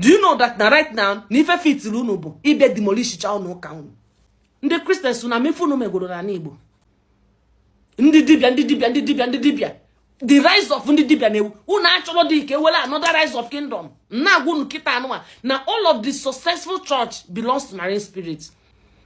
Do you know that na right now na ife fitiri unu bụ ịbịa demolishicha ụnụ ụka unu? Ndị Christians na mefu unu megoro n'ala Igbo. Ndị dibịa, ndị dibịa, ndị dibịa, ndị dibịa, the rise of ndị dibịa na-ewu unu achọrọ dị ka ewere another rise of kingdom. Na-agwa unu kịta anụwa na all of the successful church belongs to marine spirit.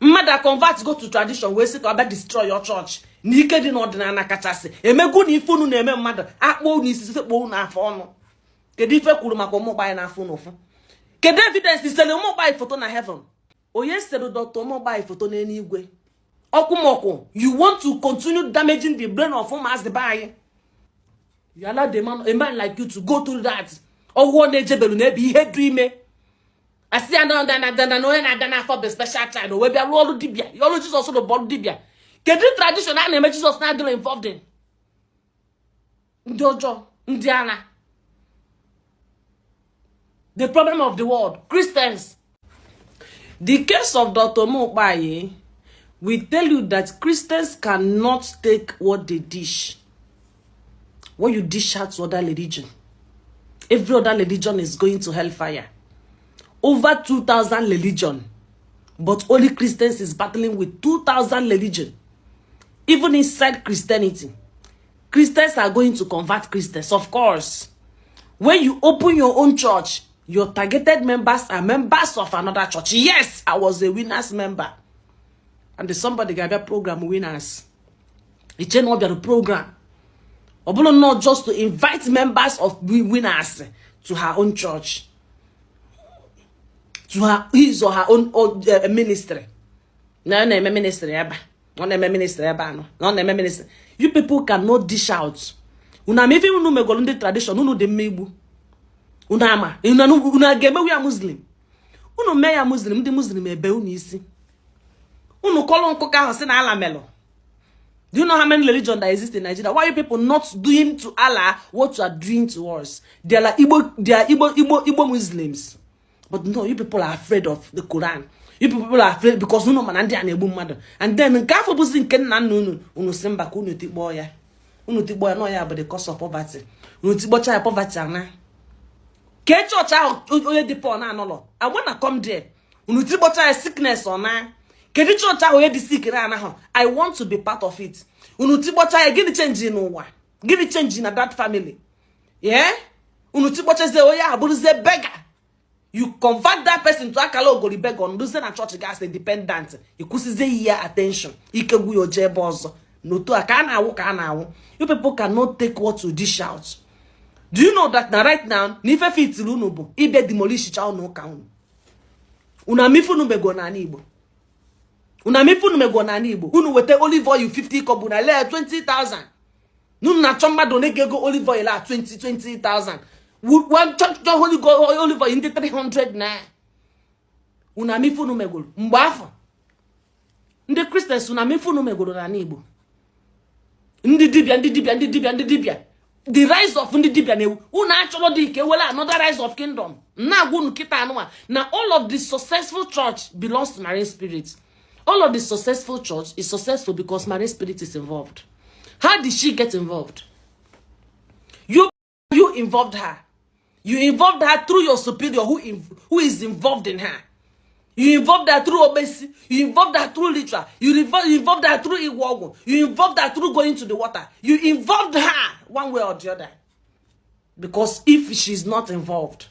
Mmadụ a convert go to tradition wee sị ka ọ bịa destroy your church na ike dị n'ọdịnala kachasị. Emegwu na ife unu na-eme mmadụ, akpọ unu isi, sekpọ unu afọ ọnụ. Kedu ife kwuru maka ụmụgba anyị n'afọ n'ụfụ? Kedu evidence sere ụmụgba foto na heaven? Onye sere Dr. Ụmụgba foto n'eluigwe? Ọkwụmọkwụ, you want to continue damaging the brain of ụmụazị be anyị. You allow the man, a man like you, to go through that. Ọgwụgwọ na-ejebelu n'ebe ihe dị ime, asị ya na na na na onye na-abịa n'afọ bụ special child, o wee bịa rụọ ọrụ dibịa. Ọrụ Jizọs bụ ọrụ dibịa. Kedu tradition a na-eme Jizọs na-adịrị involved in? Ndị ọjọọ, ndị agha, the problem of the world, Christians. The case of Dr. Mokpaye will tell you that Christians cannot take what they dish, what you dish out to other religion. Every other religion is going to hellfire. Over 2000 religion, but only Christians is battling with 2000 religion. Even inside Christianity, Christians are going to convert Christians. Of course, when you open your own church, your targeted members are members of another church. Yes, I was a Winners member, and somebody ga-abịa program Winners, iche na ọ bịara program, ọ bụrụ not just to invite members of Winners to her own church, to her, his or her own ministry. Na ọ na-eme ministry ebe a, ọ na-eme ministry ebe anọ, na ọ na-eme ministry. You people cannot dish out. Unu ama ife unu megoro ndị tradition. Unu dị mma igbu. Unu ama unu a ga-emewu ya Muslim. Unu mee ya Muslim, ndị Muslim ebe unu isi unu kọlụ nkụkọ ahụ si na ala melụ. Do you know how many religions that exist in Nigeria? Why are you people not doing to Allah what you are doing to us? They are like Igbo, they are Igbo, Igbo, Igbo Muslims. But no, you people are afraid of the Quran. You people are afraid because unu mana ndị a na-egbu mmadụ. And then nke afọ bụzi nke nna nna unu, unu si mba ka unu tikpọọ ya. Unu tikpọọ ya nọ ya bụ the cause of poverty. Unu tikpọcha ya, poverty ana. Kee chọọchị ahụ onye dị poor na-anọlọ? I wanna come there. Unu tikpọcha ya, sickness ọ na. Kedu chọọchị ahụ onye dị sick na-anahụ? I want to be part of it. Unu tikpọcha ya, gịnị change n'ụwa? Gịnị change na that family? Yeah, unu tikpọchazie onye ahụ, bụrụzie beggar. You convert that person to akala ogori beggar, nduzie na chọọchị gas dependent. Ịkwụsịzie ya attention, ike gwu ya, oje ebe ọzọ. N'otu a ka a na-awụ, ka a na-awụ. You people cannot take what you dish out. Do you know that na right now na ife fitiri unu bụ ịbịa demolishicha unu ụka unu? Unu ama ife unu mego n'ala Igbo. Unu ama ife unu mego n'ala Igbo. Unu weta olive oil 50 kobo na lee 20,000. Unu na-achọ mmadụ one ga-ego olive oil a 20 20,000? Chọ olive oil ndị 300 na. Unu ama ife unu megoro mgbe afọ. Ndị Christians, unu ama ife unu megoro n'ala Igbo. Ndị dibịa, ndị dibịa, ndị dibịa, ndị dibịa, the rise of ndị dibịa na-ewu unu achọrọ dị ka ewere another rise of kingdom. Na-agwa unu kịta anụwa na all of the successful church belongs to marine spirit. All of the successful church is successful because marine spirit is involved. How did she get involved? You involved her. You involved her through your superior who is involved in her. You involved her through obesi. You involved her through ritual. You involved her through igwogo. You involved her through going to the water. You involved her one way or the other. Because if she's not involved,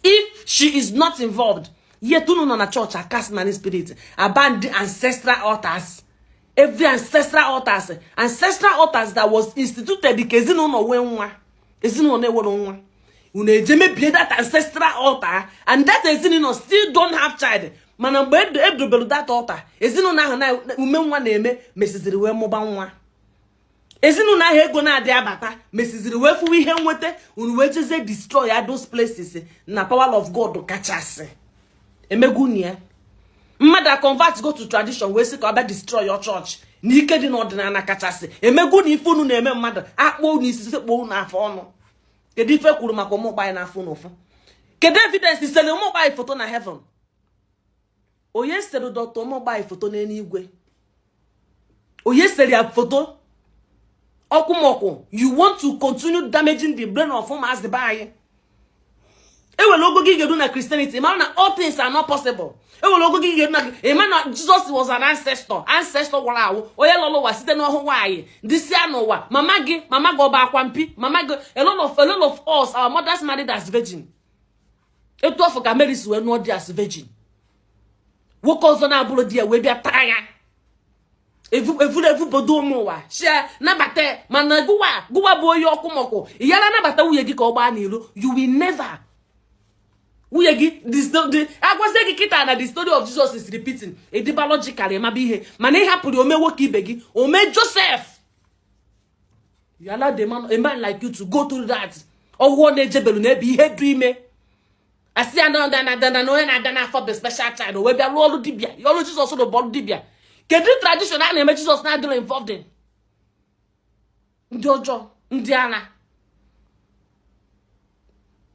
if she is not involved, yet unu nọ na church acast marine spirit, abandon ancestral altars. Every ancestral altars, ancestral altars that was instituted ka ezinụlọ nwee nwa, ezinụlọ na-ewere nwa, unu eje mebie that ancestral altar, and that ezinụlọ still don't have child. Mana mgbe edobere that altar, ezinụlọ ahụ na ume nwa na-eme mesiziri wee mụba nwa. Ezinụlọ ahụ ego na-adị abata mesiziri wee fụwa ihe nweta. Unu wee jezie destroy ya those places na power of God kachasị. Emegwu ya, mmadụ a convert go to tradition wee sị ka ọ bịa destroy your church na ike dị n'ọdịnala kachasị. Emegwu na ife unu na-eme mmadụ, akpọ unu isi, sekpọ unu afọ ọnụ. Kedu ife kwuru maka ụmụgba anyị n'afọ n'ụfụ? Kedu evidence sere ụmụgba anyị foto na heaven? Onye sere Dr. Ụmụgba anyị foto n'eluigwe? Onye sere ya foto? Ọkwụmọkwụ, you want to continue damaging the brain of ụmụazị be anyị. Enwere ogo gị ga-eru na Christianity, mara na all things are not possible. Enwere ogo gị ga-eru na ịma na Jesus was an ancestor, ancestor gwara awụ onye lọrọ ụwa site n'ọhụ nwaanyị ndị si ya n'ụwa. Mama gị, mama gị ọba akwa mpi mama gị. A lot of us, our mothers married as virgin. Etu afọ ka Mary si wee nụọ di as virgin, nwoke ọzọ na-abụrụ di ya wee bịa taa ya evuru evubodo ụmụ ụwa shia nabata. Mana gụwa, gụwa bụ onye ọkụmọkụ yara nabata nwunye gị ka ọ gbaa n'ilo. You will never. Nwunye gị, agwazie gị kịta na the story of Jesus is repeating. Ediba logical, ịmaba ihe, mana ị hapụrụ ome nwoke ibe gị, ome Joseph. You allow the man, a man like you, to go through that. Ọhụụ na-ejebelu n'ebe ihe dị ime, asị ya na na na na onye na-abịa n'afọ bụ special child, o wee bịa rụọ ọrụ dibịa. Ọrụ Jizọs bụ ọrụ dibịa. Kedu tradition a na-eme Jizọs na-adịrọ involved in? Ndị ọjọọ, ndị ara,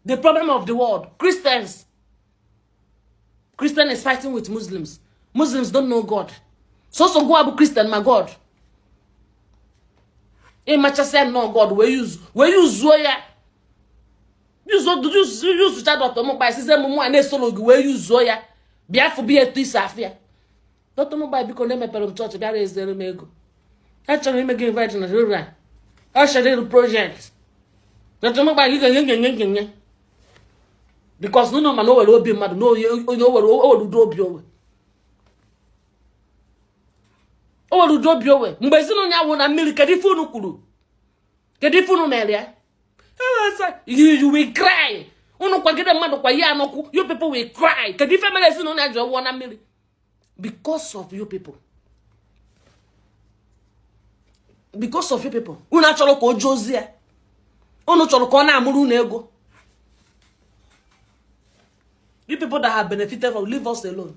the problem of the world. Christians, Christian is fighting with Muslims. Muslims don't know God. Sọsọ gụwa bụ Christian ma God. Ịmachasịa nnọọ God wee yuzuo ya, yuzucha Dr. Mụkpa size m mụ a na-esolo gị wee yuzuo ya. Bịa fụ bịa etu isi afụ ya. Dr. Mụkpa, biko, na emepere m chọọchị, bịara ezere m ego. Achọrọ ime gị invite na rural, achọrọ ịrụ project. Dr. Mụkpa gị ga-enye nye nye nye because n'ụlọ, mana o were obi mmadụ na onye o were udo obi owe, o were udo obi owe. Mgbe ezinụlọ ya wụ na mmiri, kedu ife unu kwuru? Kedu ife unu mere ya? You will cry. Unu kwagide mmadụ kwa ihe anọkwu. You people will cry. Kedu ife mere ezinụlọ ya ji ọwụọ na mmiri? Because of you people, because of you people. Unu achọrọ ka o jee ozi ya, unu chọrọ ka ọ na-amụrụ unu ego. You people that have benefited from, leave us alone,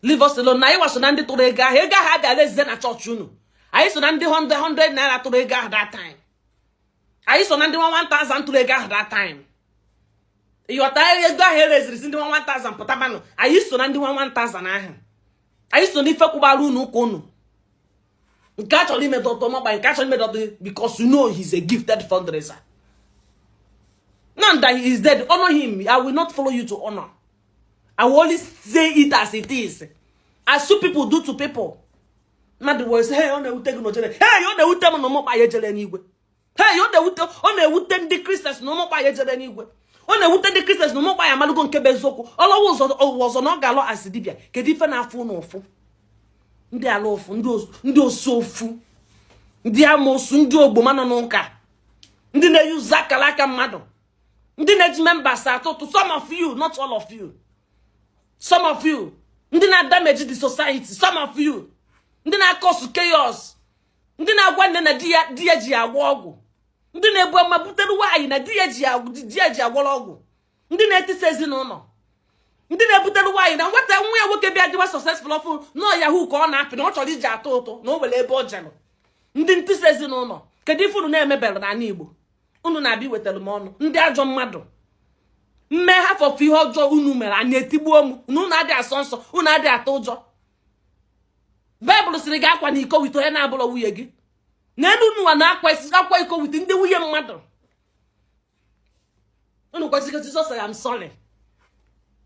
leave us alone. Na anyị waso na ndị tụrụ ego ahụ, ego ahụ abịala ezize na chọọchị unu. Anyị so na ndị 100 100 naira tụrụ ego ahụ that time. Anyị so na ndị 1000 tụrụ ego ahụ that time. Ịghọta? Ego ahụ ereziri si ndị 1000 pụtabanụ, anyị so na ndị 1000 ahụ. Anyị so n'ife kwụbara unu ụka unu nke a chọrọ ime Dr. Mokpa, nke a chọrọ ime Dr. because you know he's a gifted fundraiser. Now that he is dead, honor him. I will not follow you to honor. I will only say it as it is, as two people do to people. Mmadụ wee sị, "Hey, ọ na-ewute gị n'ojere." Hey, ọ na-ewute m na ụmụkpa ya ejere n'igwe. Hey, ọ na-ewute ndị Christians na ụmụkpa ya ejere n'igwe. Ọ na-ewute ndị Christians na ụmụkpa ya amalụgo nke bụ eziokwu. Ọlọwa ụzọ ụwa ọzọ na ọ ga-alọ asị dibịa. Kedu ife na-afụ ụnụ ụfụ? Ndị ala ụfụ, ndị osu ofu, ndị amoosu, ndị ogboma nọ n'ụka, ndị na-eyuzu akara aka mmadụ, ndị na-eji members atụtụ. Some of you, not all of you, some of you, ndị na-damage the society. Some of you, ndị na-acause chaos, ndị na-agwa nne na di ya ji agwọ ọgwụ, ndị na-ebu ama butere nwaanyị na di ya ji agwọrọ ọgwụ, ndị na-etisa ezinụlọ, ndị na-ebutere nwaanyị na nwata nwa ya nwoke bịa dịwa successful ọfụ nọọ yahoo ka ọ na-apị, na ọ chọrọ iji atụ ụtụ na o nwere ebe ọ jelụ. Ndị ntịsa ezinụlọ, kedu ife unu na-emebere n'ala Igbo? Unu na-abịa iwetara m ọnụ. Ndị ajọ mmadụ, mme ha fọfụ ihe ọjọọ unu mere anyị etigbuo m. Unu adịghị asọ nsọ, unu adịghị atụ ụjọ. Baịbụl sịrị gị akwa na iko with onye na-abụrọ nwunye gị. N'elu unu na-akwa akwa iko with ndị nwunye mmadụ. Unu kwesịrị Jizọs, "I am sorry."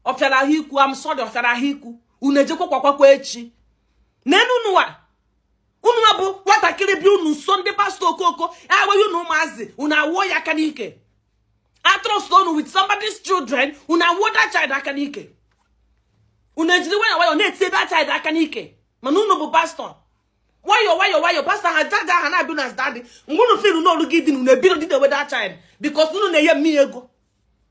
Ọ fịara ahụ ikwu "I'm sorry"? Ọ fịara ahụ ikwu? Unu ejekwa kwakwakwa echi n'elu unu a. Unu bụ nwatakịrị bi unu nso, ndị pastọ okoko agwaghị unu ụmụazị, unu awụọ ya aka n'ike. Atrust unu with somebody's children, unu awụọ that child aka n'ike. Unu ejiri nwayọ nwayọ na-etinye that child aka n'ike, mana unu bụ pastọ. Nwayọ nwayọ nwayọ, pastọ ha jaja ha na-abịa unu as daddy. Mgbe unu firu n'olu gị dị, unu ebido dị na that child because unu na-enye mmiri ego,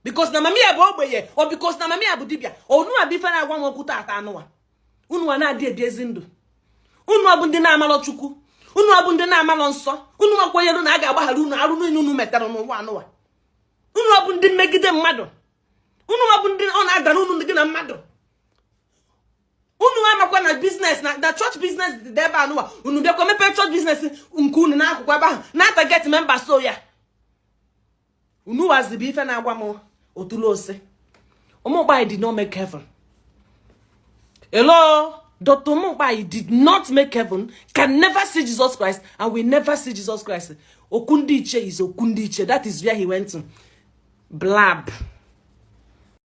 because na mami ya bụ ogbenye, ọ because na mami ya bụ dibịa. Onu abụ ife na-agwa m okwu tata anụwa. Unu a na-adị ebi ezi ndụ, unu ọ bụ ndị na-amalọ Chukwu, unu ọ bụ ndị na-amalọ nsọ. Unu akwenyere na a ga-agbaghara unu arụ niile unu metara n'ụwa anụwa. Unu ọ bụ ndị mmegide mmadụ, unu ọ bụ ndị ọ na-adara unu gị na mmadụ. Unu amakwa na business na church business dị ebe anụwa. Unu bịakwa mepee church business nke unu n'akụkụ ebe ahụ na target member. So ya unu wazibu ife na-agwa m otulu ose. Ụmụkpayi did not make heaven. Hello, Dr. Mukpai did not make heaven, can never see Jesus Christ and will never see Jesus Christ. Okundi Iche is Okundi Iche. That is where he went to. Blab.